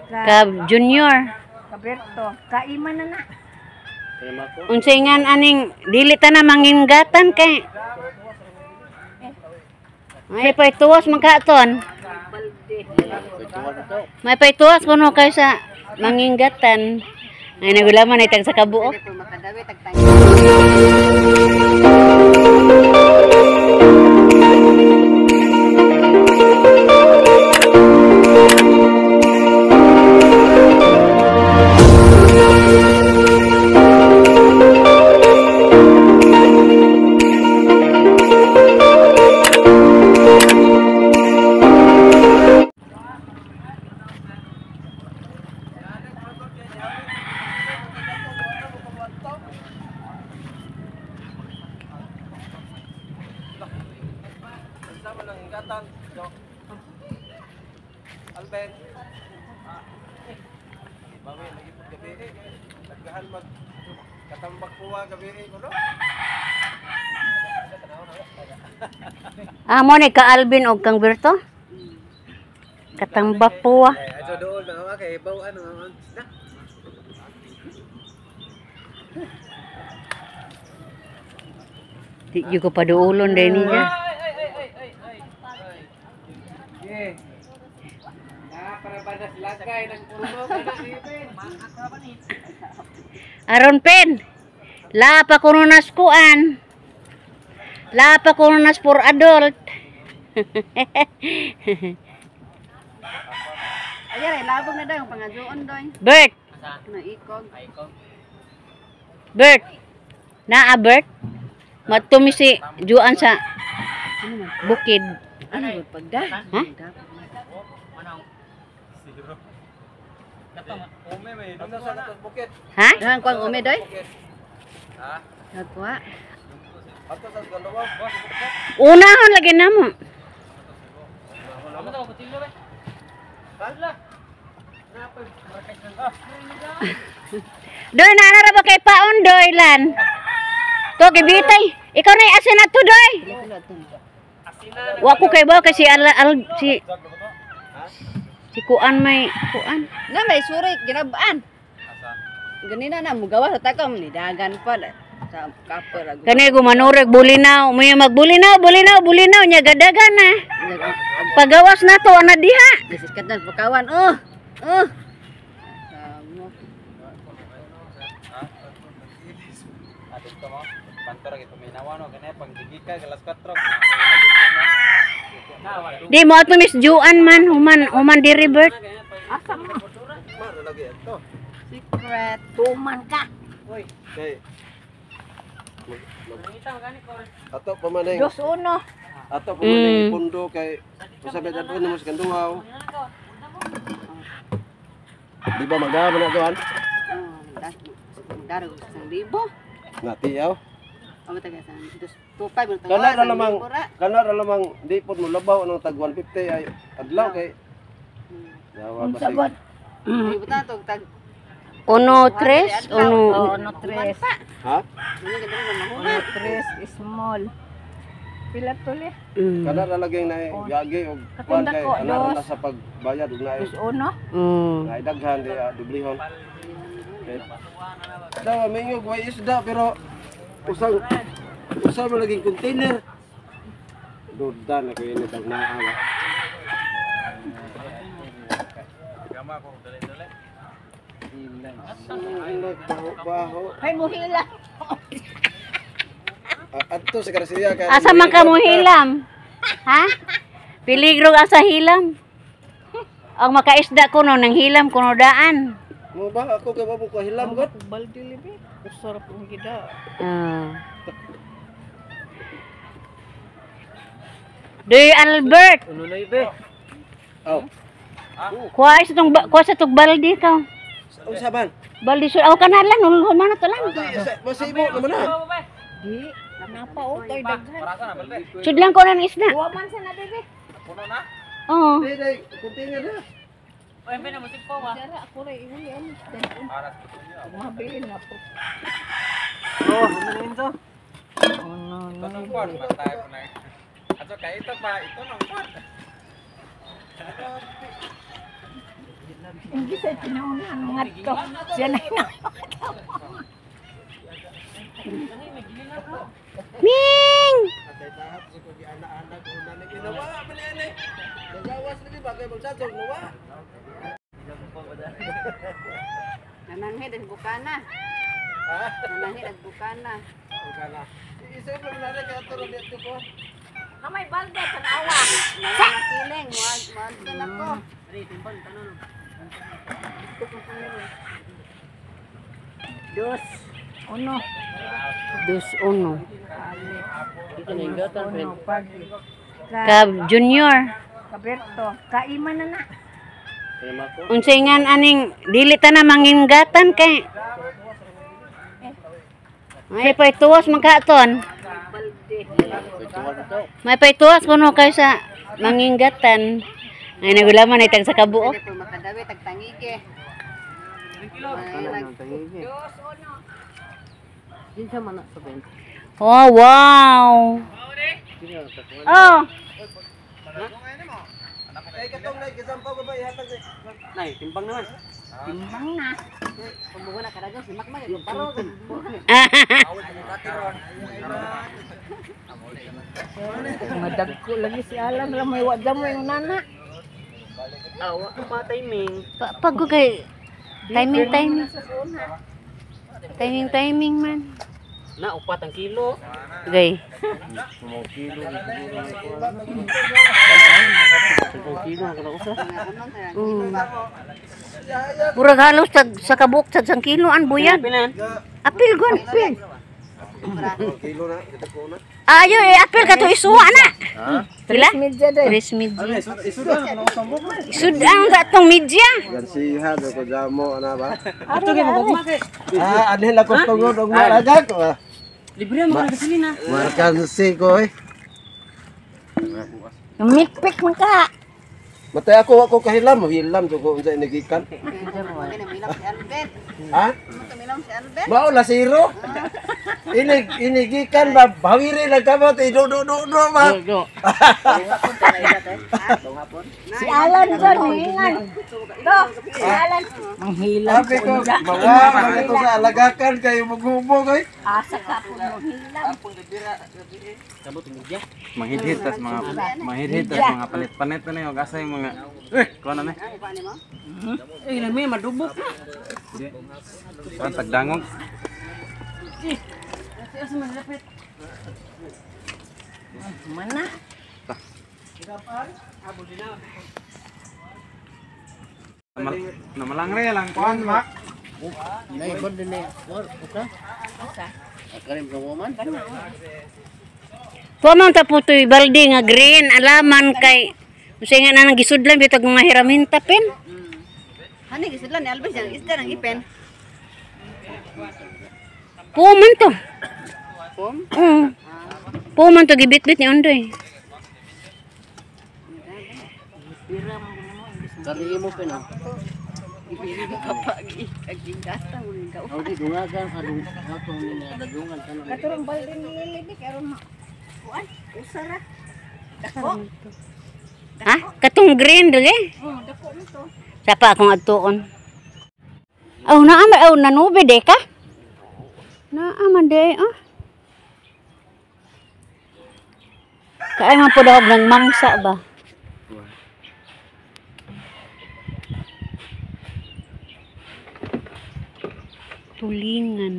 Ka Junior. Kaberto, kaima na na. Unsay ngan aning dili ta na manginggatan kay may paytuwas man katon. May paytuwas kuno kay sa manginggatan. Ay nagulaman ay tag sa kabuok. Alben. Bawi lagi pud gabi eh. Daghan mag katambak kuha gabi eh kuno. Ah, mo ni ka Alvin og kang Berto? Katambak puwa. Ajo dool na kay baw ano na. Di jud ko paduulon dai niya. Yeah. Para ba nas lagay ng puno kana ni Ben. Aron pen. La pa kuno nas kuan. La pa kuno nas for adult. Ayan ay labog na daw ang pangajuon doy. Bert, Na ikog. Bert. Naa Bert. Matumi si juan sa bukid. Ano ba pagda? Ha? Ume may dito sa katos bukid. Ha? Dahan kuang ume doy. Ha? Nagkuha. Ato sa dalawa. Unahon lagi namo. Doy na ra ba kay paon doy lan? To gibitay. Ikaw na asin ato doy. Wa ko kay ba kasi al, al si si kuan may kuan. Na may suri ginabaan. Ganina na mugawa sa takom ni dagan pa sa kapar ago. Kani gumanureg bulinaw, may magbulinaw, bulinaw, bulinaw nya gadagan na. Pagawas na to ana diha. Disiskat na pakawan. Oh. Oh. Samo. Adto mo. Pantora gitu minawa no kene panggigika alas 4. Di mo ato miss Juan man human human diri Bert. Maro lagi ato. Secret. Tuman ka. Kay Ato pa man Dos uno. ato pa man ipundo kay usa ba dadon nimo sa kanduaw. Di ba magama na doan? Oh, daro sa libo. Natiyaw. Amo taga sa dos 25 mo Kana ra lamang kana ra lamang di pod mo labaw anong tag 150 ay adlaw kay Yawa ba sig. Libo ta tog tag Uno tres, uno. Uno tres. Ha? Uno tres small. Pila tuli? Kana ra lagi na gagi og kuan Katinda kay ko, ana ra dos. na sa pagbayad ug naay Dos uno. naay daghan di dublihon. Okay. Daw mingog way isda pero usang usa man laging container. Dudan ako ini tag naa ba. Baho, baho. Ay, muhila. Adto sa Garcia kay Asa man ka mo hilam? Ha? Peligro asa hilam. Ang makaisda kuno nang hilam kuno daan. Mo ba ako kay babo ko hilam god. Baldi libi. Sarap ang gida. Ah. Doy Albert, Aw. kuha sa tong kuha sa tong baldi ka. Unsa man? Baldi sur aw kanalan ulhon man to lang. Masibo naman na. Di. Napa o kay daghan. Sudlan ko ng isda. Wa man sa na bebe. Oo. Di di container na. Dara ako ra iuli ano. Mabilin na po. Oh, ano ito? Uno. Hindi sa tinaunan mga to. Siya na ina. Ming! Nananghid ang bukana. Nananghid ang bukana. Kamay balde tanawa. Nananakiling, muad na ko. Dos. Uno. Dos uno. Uno pag Ka Junior. Kaberto. Kaima na na. Unsay ngan aning dili ta na manginggatan kay may paytuwas man katon. May paytuwas kuno kay sa manginggatan. Ay nagulaman ay tag sa kabuok. Pwede po makadawi, tagtangike. Oh, wow. Oh. Timbang na. Pumuha na kadagang si Makmak, yung paro. Madagko lagi si Alan ra may wada mo yung nana. Pag ko kay timing timing. Timing timing man. Na, upat ang kilo. Gay. Murag halos tag, sa kabuok tag 1 kilo an buyan. Apil gon. Kilo na, kita ko na. Ayo eh apil ka to isuwa na. Pila? Media day. Tres media. Isuda na usambok na. Sudang sa atong media. Gansiha do ko jamo ana ba? Ato kay magugma kay. Ah, anhin la kostungod og malaga ko. Libre mo ka gasolina. Markansi ko eh. Mikpik man ka. Matay ako ako kahilam, hilam jud ko unsa inigikan. Milam si Albert. Ha? Milam si Albert. Mao la zero. Inig inigikan ba bawiri lang ka ba do do do do ba. Si Alan dyan, hingan. To, si Alan. Manghilam Sabi ko, mawa ito sa alagakan kayo maghubog ay. Asa ka po manghilam. Manghidhid tas mga manghidhid tas mga panit-panit na yung asa yung mga eh kuan na ni. Eh, lami madubok. Kuan tagdangog. Mana? Namalangre lang kuan mak. Tuwa man ta po to'y balde nga green alaman kay unsay nga nang gisudlan bitag mga hiraminta pen. Hani gisudlan ni Albert yang isda nang ipen. Puman to. Pum? Oo. Puman to gibitbit ni Ondoy. Katurong balde nililibik, aron ma. Kuan, usara. Dako. Ha? Katong green dili? Oh, dako mo to. Sapa akong adtuon. Aw naa man aw nanubi de ka? Naa man de ah. Kaay man pud og nang mangsa ba? Tulingan.